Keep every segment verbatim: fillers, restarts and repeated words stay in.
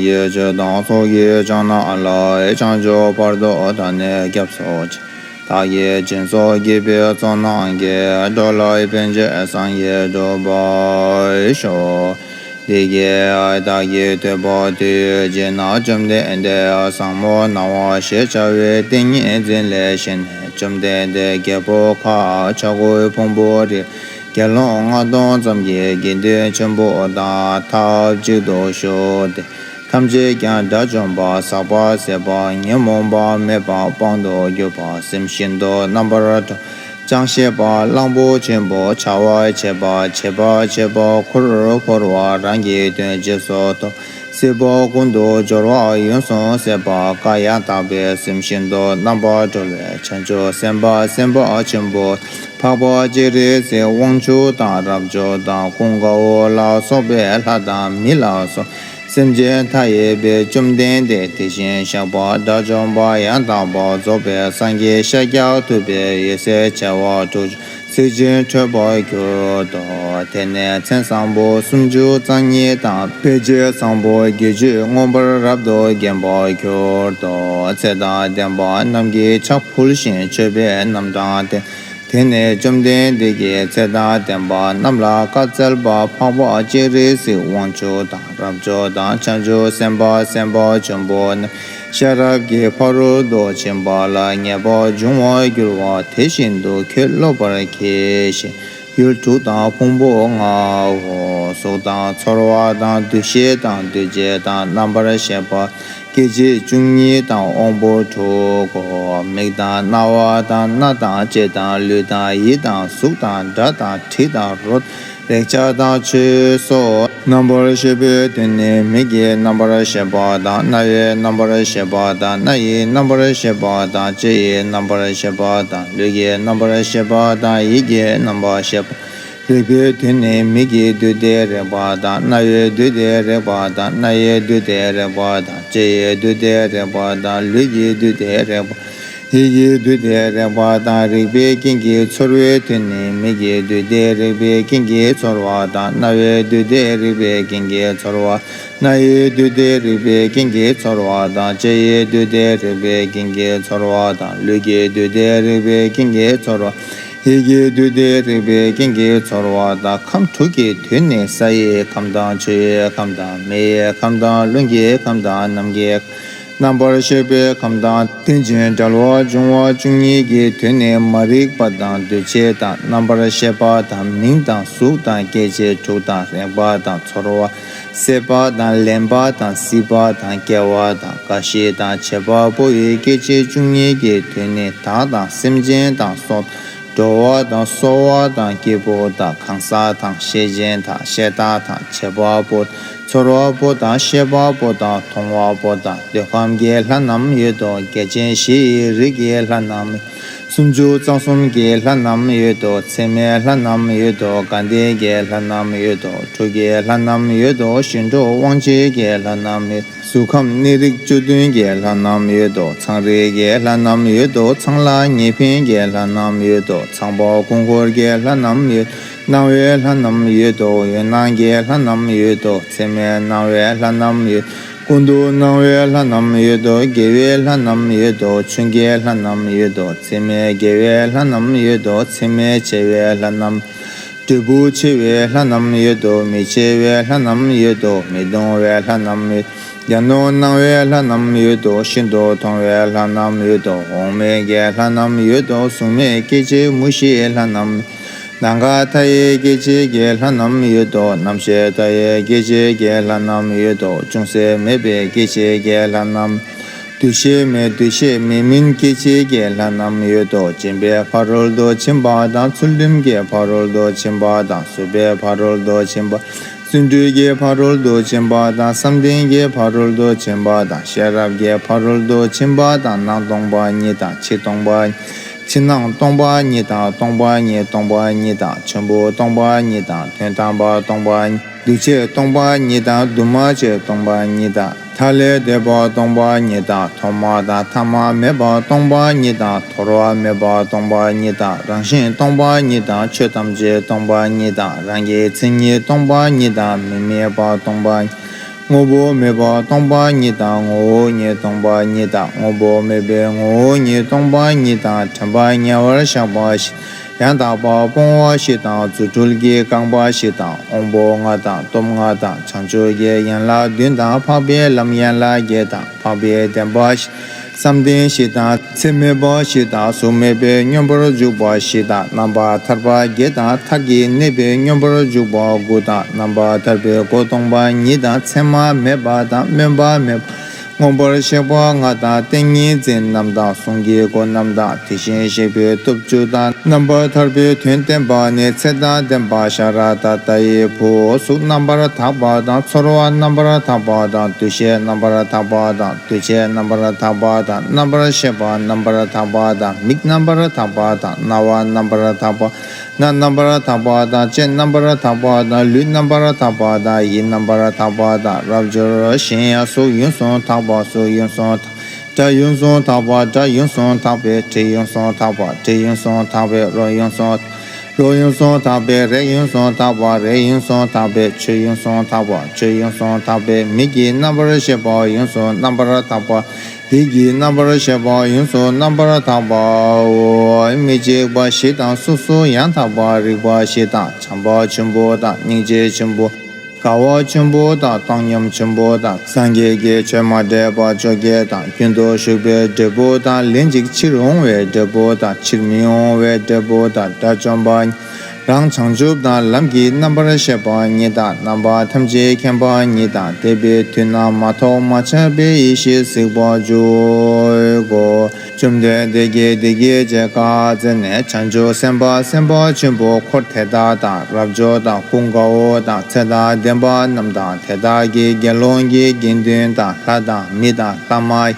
ཡིད་ཆེས་དང་ཚོགས་ཀྱི་ཕྱག་ན་ལ། བྱང་ཆུབ་བར་དུ་བདག་ནི་སྐྱབས་སུ་མཆི། བདག་གིས་སྦྱིན་སོགས་བགྱིས་པའི་ཚོགས་རྣམས་ཀྱིས། འགྲོ་ལ་ཕན་ཕྱིར་བསམ་ཡས་འགྲུབ་པར་ཤོག། འདི་སྐད་བདག་གིས་ཐོས་པ་དུས་གཅིག་ན། བཅོམ་ལྡན་འདས་ཟབ་མོ་སྣང་བ་ཞེས་བྱ་བའི་ཏིང་ངེ་འཛིན་ལས་བཞེངས་ནས། བཅོམ་ལྡན་འདས་རྒྱལ་པོ་ཁ་ཆག་སྒོའི་ཕུང་པོ་རི་དགེ་སློང་ལྔ་སྟོང་ཙམ་གྱིས་དགེ་འདུན་ཆེན་པོ་དང་ཐབས་གཅིག་ཏུ་བཞུགས་ཏེ། ཐམས་ཅད་ཀྱང་དགྲ་བཅོམ་པ། ཟག་པ་ཟད་པ། ཉོན་མོངས་པ་མེད་པ། དཔང་དུ་གྱུར་པ། སེམས་ཤིན་ཏུ་རྣམ་པར་གྲོལ། ཅང་ཤེས་པ། གླང་པོ་ཆེན་པོ། བྱ་བ་བྱེད་པ། བྱེད་པ་བྱེད་པོ། འཁོར་འཁོར་བ། རང་གི་དོན་རྗེས་སུ་རྟོགས། སྲིད་པ་ཀུན་ཏུ་སྦྱོར་བ་ཡོངས་སུ་ཟད་པ། བཀའ་ཡང་དག་པའི་སེམས་ཤིན་ཏུ་རྣམ་པར་གྲོལ་བའི་བྱང་ཆུབ་སེམས་དཔའ་སེམས་དཔའ་ཆེན་པོ། འཕགས་པ་སྤྱན་རས་གཟིགས། དབང་ཕྱུག་དང་རབ་འབྱོར་དང་། ཀུན་དགའ་བོ་ལ་སོགས་པའི་ལྷ་དང་མི་ལ་སོགས་སེམས་ཅན་མཐའ་ཡས་པའི་བཅོམ་ལྡན་འདས་དེ་བཞིན་གཤེགས་པ་དགྲ་བཅོམ་པ་ཡང་དག་པར་རྫོགས་པའི་སངས་རྒྱས་ཤཱཀྱ་ཐུབ་པའི་འོད་ཟེར་བྱེ་བ་དྲུག་ཅུ། གཟི་བྱིན་འཕྲོས་པར་གྱུར་ཏོ། དེ་ནས་མཚན་བཟང་པོ་སུམ་ཅུ་རྩ་གཉིས་དང་། དཔེ་བྱད་བཟང་པོ་བརྒྱད་ཅུས་མངོན་པར་རབ་ཏུ་བརྒྱན་པར་གྱུར་ཏོ། ཚེ་དང་ལྡན་པ་རྣམས་ཀྱིས་ཕྱག་ཕུལ་ཞིང་མཆོད་པའི་རྣམ་གྲངས་བསྟན། དེ་ནས་བཅོམ་ལྡན་འདས་ཀྱིས་ཚེ་དང་ལྡན་པ་རྣམས་ལ་བཀའ་སྩལ་པ། འཕགས་པ་སྤྱན་རས་གཟིགས། དབང་ཕྱུག་དང་རབ་འབྱོར་དང་། བྱང་ཆུབ་སེམས་དཔའ་སེམས་དཔའ་ཆེན་པོ་རྣམས་ཤེས་རབ་ཀྱི་ཕ་རོལ་ཏུ་ཕྱིན་པ་ལ་ངེས་པར་འབྱུང་བར་འགྱུར་བ་དེ་བཞིན་དུ་ཁྱོད་སློབ་པར་གྱིས་ཤིག། ཡུལ་དྲུག་དང་ཕུང་པོ་ལྔའོ། གཟུགས་དང་ཚོར་བ་དང་། འདུ་ཤེས་དང་། འདུ་བྱེད་དང་། རྣམ་པར་ཤེས་པ། སྐྱེ་མཆེད་བཅུ་གཉིས་དང་། དབང་པོ་དྲུག་གོ། མིག་དང་། རྣ་བ་དང་། སྣ་དང་། ལྕེ་དང་། ལུས་དང་། ཡིད་དང་། གཟུགས་དང་། སྒྲ་དང་། དྲི་དང་། རོ་དང་། རེག་བྱ་དང་། ཆོས་སོ། རྣམ་པར་ཤེས་པའི་དོན་ནི། མིག་གི་རྣམ་པར་ཤེས་པ་དང་། རྣ་བའི་རྣམ་པར་ཤེས་པ་དང་། སྣ་ཡི་རྣམ་པར་ཤེས་པ་དང་། ལྕེ་ཡི་རྣམ་པར་ཤེས་པ་དང་། ལུས་ཀྱི་རྣམ་པར་ཤེས་པ་དང་། ཡིད་ཀྱི་རྣམ་པར་ཤེས་པ། རེག་པའི་དོན་ནི། མིག་གི་འདུས་ཏེ་རེག་པ་དང་། རྣ་བའི་འདུས་ཏེ་རེག་པ་དང་། སྣ་ཡི་འདུས་ཏེ་རེག་པ་དང་། ལྕེ་ཡི་འདུས་ཏེ་རེག་པ་དང་། ལུས་ཀྱི་འདུས་ཏེ་རེག་པ། ཡིད་ཀྱི་འདུས་ཏེ་རེག་པ་དང་། རེག་པའི་རྐྱེན་གྱིས་ཚོར་བའི་དོན་ནི། མིག་གི་འདུས་ཏེ་རེག་པའི་རྐྱེན་གྱིས་ཚོར་བ་དང་། རྣ་བའི་འདུས་ཏེ་རེག་པའི་རྐྱེན་གྱིས་ཚོར་བ། སྣ་ཡི་འདུས་ཏེ་རེག་པའི་རྐྱེན་གྱིས་ཚོར་བ་དང་། ལྕེ་ཡི་འདུས་ཏེ་རེག་པའི་རྐྱེན་གྱིས་ཚོར་བ་དང་། ལུས་ཀྱི་འདུས་ཏེ་རེག་པའི་རྐྱེན་གྱིས་ཚོར་བ། ཡིད་ཀྱི་འདུས་ཏེ་རེག་པའི་རྐྱེན་གྱིས་ཚོར་བ་དང་། ཁམས་དྲུག་གི་དོན་ནི། ས་ཡི་ཁམས་དང་། ཆུ་ཡི་ཁམས་དང་། མེ་ཡི་ཁམས་དང་། རླུང་གི་ཁམས་དང་། ནམ་མཁའི་རྣམ་པར་ཤེས་པའི་ཁམས་དང་། རྟེན་ཅིང་འབྲེལ་བར་འབྱུང་བ་བཅུ་གཉིས་ཀྱི་དོན་ནི། མ་རིག་པ་དང་། འདུ་བྱེད་དང་། རྣམ་པར་ཤེས་པ་དང་། མིང་དང་། གཟུགས་དང་། སྐྱེ་མཆེད་དྲུག་དང་། རེག་པ་དང་། ཚོར་བ། སྲེད་པ་དང་། ལེན་པ་དང་། སྲིད་པ་དང་། སྐྱེ་བ་དང་། རྒ་ཤི་དང་། བྱེད་པ་པོ་ཡི་སྐྱེ་མཆེད་བཅུ་གཉིས་ཀྱི་དོན་ནི། བདག་དང་། སེམས་ཅན་དང་། སྲོག་འགྲོ་བ་དང་། གསོ་བ་དང་། སྐྱེས་བུ་དང་། གང་ཟག་དང་། ཤེས་ཅན་དང་། ཤེས་བདག་དང་། བྱེད་པ་པོ། ཚོར་བ་པོ་དང་། ཤེས་པ་པོ་དང་། མཐོང་བ་པོ་དང་། འདོད་ཁམས་ཀྱི་ལྷ་རྣམས་ཡོད་དོ། རྒྱལ་ཆེན་བཞི་ཡི་རིགས་ཀྱི་ལྷ་རྣམས། སུམ་ཅུ་རྩ་གསུམ་གྱི་ལྷ་རྣམས་ཡོད་དོ། མཚན་མའི་ལྷ་རྣམས་ཡོད་དོ། དགའ་ལྡན་གྱི་ལྷ་རྣམས་ཡོད་དོ། དྲུག་གི་ལྷ་རྣམས་ཡོད་དོ། ཞི་ཁྲོ་དབང་བྱེད་ཀྱི་ལྷ་རྣམས་ཡོད། གཟུགས་ཁམས་གནས་རིགས་བཅུ་བདུན་གྱི་ལྷ་རྣམས་ཡོད་དོ། ཚངས་རིས་ཀྱི་ལྷ་རྣམས་ཡོད་དོ། ཚངས་ལ་ཉེ་ཕན་གྱི་ལྷ་རྣམས་ཡོད་དོ། ཚངས་པ་ཀུན་འཁོར་གྱི་ལྷ་རྣམས་ཡོད། སྣང་བའི་ལྷ་རྣམས་ཡོད་དོ། འོད་སྣང་གི་ལྷ་རྣམས་ཡོད་དོ། མཚན་མའི་སྣང་བའི་ལྷ་རྣམས་ཡོད། ཀུན་ཏུ་སྣང་བའི་ལྷ་རྣམས་ཡོད་དོ། དགེ་བའི་ལྷ་རྣམས་ཡོད་དོ། ཆོས་ཀྱི་ལྷ་རྣམས་ཡོད་དོ། མཚན་མའི་དགེ་བའི་ལྷ་རྣམས་ཡོད་དོ། མཚན་མའི་ཆེ་བའི་ལྷ་རྣམས། འབྲས་བུ་ཆེ་བའི་ལྷ་རྣམས་ཡོད་དོ། མི་ཆེ་བའི་ལྷ་རྣམས་ཡོད་དོ། མི་གཏོང་བའི་ལྷ་རྣམས་ཡོད། གྱ་ནོམ་སྣང་བའི་ལྷ་རྣམས་ཡོད་དོ། ཤིན་ཏུ་མཐོང་བའི་ལྷ་རྣམས་ཡོད་དོ། འོག་མིན་གྱི་ལྷ་རྣམས་ཡོད་དོ། གཟུགས་མེད་སྐྱེ་མཆེད་མུ་བཞིའི་ལྷ་རྣམས། ནམ་མཁའ་མཐའ་ཡས་སྐྱེ་མཆེད་ཀྱི་ལྷ་རྣམས་ཡོད་དོ། རྣམ་ཤེས་མཐའ་ཡས་སྐྱེ་མཆེད་ཀྱི་ལྷ་རྣམས་ཡོད་དོ། ཅུང་ཟད་མེད་པའི་སྐྱེ་མཆེད་ཀྱི་ལྷ་རྣམས། འདུ་ཤེས་མེད། འདུ་ཤེས་མེད་མིན་སྐྱེ་མཆེད་ཀྱི་ལྷ་རྣམས་ཡོད་དོ། སྦྱིན་པའི་ཕ་རོལ་ཏུ་ཕྱིན་པ་དང་། ཚུལ་ཁྲིམས་ཀྱི་ཕ་རོལ་ཏུ་ཕྱིན་པ་དང་། བཟོད་པའི་ཕ་རོལ་ཏུ་ཕྱིན་པ། བརྩོན་འགྲུས་ཀྱི་ཕ་རོལ་ཏུ་ཕྱིན་པ་དང་། བསམ་གཏན་གྱི་ཕ་རོལ་ཏུ་ཕྱིན་པ་དང་། ཤེས་རབ་ཀྱི་ཕ་རོལ་ཏུ་ཕྱིན་པ་དང་། ནང་སྟོང་པ་ཉིད་དང་། ཕྱི་སྟོང་པ། ཕྱི་ནང་སྟོང་པ་ཉིད་དང་། སྟོང་པ་ཉིད་སྟོང་པ་ཉིད་དང་། ཆེན་པོ་སྟོང་པ་ཉིད་དང་། དོན་དམ་པ་སྟོང་པ་ཉིད། འདུས་བྱས་སྟོང་པ་ཉིད་དང་། འདུས་མ་བྱས་སྟོང་པ་ཉིད་དང་། མཐའ་ལས་འདས་པ་སྟོང་པ་ཉིད་དང་། ཐོག་མ་དང་ཐ་མ་མེད་པ་སྟོང་པ་ཉིད་དང་། དོར་བ་མེད་པ་སྟོང་པ་ཉིད་དང་། རང་བཞིན་སྟོང་པ་ཉིད་དང་། ཆོས་ཐམས་ཅད་སྟོང་པ་ཉིད་དང་། རང་གི་མཚན་ཉིད་སྟོང་པ་ཉིད་དང་། མི་དམིགས་པ་སྟོང་པ་ཉིད། དངོས་པོ་མེད་པ་སྟོང་པ་ཉིད་དང་། ངོ་བོ་ཉིད་སྟོང་པ་ཉིད་དང་། དངོས་པོ་མེད་པའི་ངོ་བོ་ཉིད་སྟོང་པ་ཉིད་དང་། དྲན་པ་ཉེ་བར་བཞག་པ་བཞི་དང་། ཡང་དག་པར་སྤོང་བ་བཞི་དང་། རྫུ་འཕྲུལ་གྱི་རྐང་པ་བཞི་དང་། དབང་པོ་ལྔ་དང་། སྟོབས་ལྔ་དང་། བྱང་ཆུབ་ཀྱི་ཡན་ལག་བདུན་དང་། འཕགས་པའི་ལམ་ཡན་ལག་བརྒྱད་དང་། འཕགས་པའི་བདེན་པ་བཞི། བསམ་གཏན་བཞི་དང་། ཚད་མེད་པ་བཞི་དང་། གཟུགས་མེད་པའི་སྙོམས་པར་འཇུག་པ་བཞི་དང་། རྣམ་པར་ཐར་པ་བརྒྱད་དང་། མཐར་གྱིས་གནས་པའི་སྙོམས་པར་འཇུག་པ་དགུ་དང་། རྣམ་པར་ཐར་པའི་སྒོ་སྟོང་པ་ཉིད་དང་། མཚན་མ་མེད་པ་དང་། སྨོན་པ་མེད་པ། མངོན་པར་གཤེགས་པ་ལྔ་དང་། ཏིང་ངེ་འཛིན་རྣམས་དང་། གཟུངས་ཀྱི་སྒོ་རྣམས་དང་། དེ་བཞིན་གཤེགས་པའི་སྟོབས་བཅུ་དང་། རྣམ་པར་ཐར་པའི་དོན་བསྟན་པ་ནི། ཚེ་དང་ལྡན་པ་ཤ་ར་དྭ་ཏ་ཡི་བུ། གཟུགས་རྣམ་པར་དག་པ་དང་། ཚོར་བ་རྣམ་པར་དག་པ་དང་། འདུ་ཤེས་རྣམ་པར་དག་པ་དང་། འདུ་བྱེད་རྣམ་པར་དག་པ་དང་། རྣམ་པར་ཤེས་པ་རྣམ་པར་དག་པ་དང་། མིག་རྣམ་པར་དག་པ་དང་། རྣ་བ་རྣམ་པར་དག་པ། སྣ་རྣམ་པར་དག་པ་དང་། ལྕེ་རྣམ་པར་དག་པ་དང་། ལུས་རྣམ་པར་དག་པ་དང་། ཡིད་རྣམ་པར་དག་པ་དང་། རབ་འབྱོར་གཞན་ཡང་། གཟུགས་ཡོངས་སུ་དག་པ། གཟུགས་ཡོངས་སུ་དག་སྒྲ་ཡོངས་སུ་དག་པ། སྒྲ་ཡོངས་སུ་དག་པའི། དྲི་ཡོངས་སུ་དག་པ། དྲི་ཡོངས་སུ་དག་པའི། རོ་ཡོངས་སུ། རོ་ཡོངས་སུ་དག་པའི། རེག་ཡོངས་སུ་དག་པ། རེག་ཡོངས་སུ་དག་པའི། ཆོས་ཡོངས་སུ་དག་པ། ཆོས་ཡོངས་སུ་དག་པའི། མིག་གི་རྣམ་པར་ཤེས་པ་ཡོངས་སུ་རྣམ་པར་དག་པ། ཡིད་ཀྱི་རྣམ་པར་ཤེས་པ་ཡོངས་སུ་རྣམ་པར་དག་པའོ། མི་འཇིགས་པ་བཞི་དང་། སོ་སོ་ཡང་དག་པར་རིག་པ་བཞི་དང་། བྱམས་པ་ཆེན་པོ་དང་། སྙིང་རྗེ་ཆེན་པོ། དགའ་བ་ཆེན་པོ་དང་། བཏང་སྙོམས་ཆེན་པོ་དང་། སངས་རྒྱས་ཀྱི་ཆོས་མ་འདྲེས་པ་བཅོ་བརྒྱད་དང་། རྒྱུན་དུ་ཞུགས་པའི་འབྲས་བུ་དང་། ལན་ཅིག་ཕྱིར་འོང་བའི་འབྲས་བུ་དང་། ཕྱིར་མི་འོང་བའི་འབྲས་བུ་དང་། དགྲ་བཅོམ་པ་རང་བྱང་ཆུབ་དང་། ལམ་གྱི་རྣམ་པར་ཤེས་པ་ཉིད་དང་། རྣམ་པ་ཐམས་ཅད་མཁྱེན་པ་ཉིད་དང་། འདས་པའི་དུས་ན་མ་ཐོགས་མ་ཆགས་པའི་ཡེ་ཤེས་གཟིགས་པ་བཅུ་དགུ། བཅོམ་ལྡན་འདས་ཀྱིས་འདི་སྐད་ཅེས་བཀའ་སྩལ་ནས། བྱང་ཆུབ་སེམས་དཔའ་སེམས་དཔའ་ཆེན་པོ་འཁོར་དེ་དག་དང་། རབ་འབྱོར་དང་། ཀུན་དགའ་བོ་དང་། ཚེ་དང་ལྡན་པ་རྣམས་དང་། དེ་དག་གི་དགེ་སློང་གི་དགེ་འདུན་དང་། ལྷ་དང་མི་དང་ལྷ་མ་ཡིན།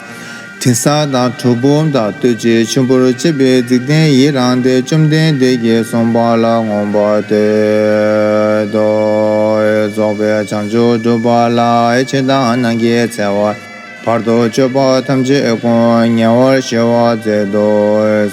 དྲི་ཟ་དང་གྲུལ་བུམ་དང་། བསྟོད་ཅིང་ཆུ་བུར་བཅས་པའི་འཇིག་རྟེན་ཡི་རངས་ཏེ། བཅོམ་ལྡན་འདས་ཀྱིས་གསུངས་པ་ལ་མངོན་པར་བསྟོད་དོ། རྫོགས་པའི་བྱང་ཆུབ་སྒྲུབ་པ་ལ། ཡིད་ཆེས་དང་ནན་གྱིས་འཚལ་བ། བར་དུ་གཅོད་པ་ཐམས་ཅད་ཀུན། ཉེ་བར་ཞི་བར་མཛད་དུ་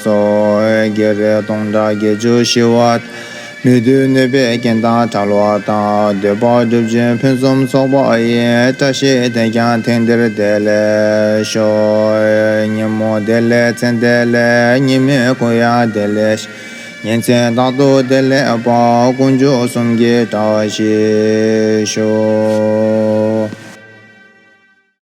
གསོལ། བགེགས་རིགས་སྟོང་ཕྲག་བརྒྱད་ཅུ་ཞི་བ། མི་འདོད་གནོད་པའི་རྐྱེན་དང་བྲལ་བ་དང་། འདོད་པ་སྒྲུབ་ཅིང་ཕུན་སུམ་ཚོགས་པ་ཡི། བཀྲ་ཤིས་དེས་ཀྱང་དེང་འདིར་བདེ་ལེགས་ཤོག། ཉིན་མོ་བདེ་ལེགས་མཚན་བདེ་ལེགས། ཉི་མའི་གུང་ཡང་བདེ་ལེགས་ཤོག། ཉིན་མཚན་རྟག་ཏུ་བདེ་ལེགས་པ། དཀོན་མཆོག་གསུམ་གྱི་བཀྲ་ཤིས་ཤོག།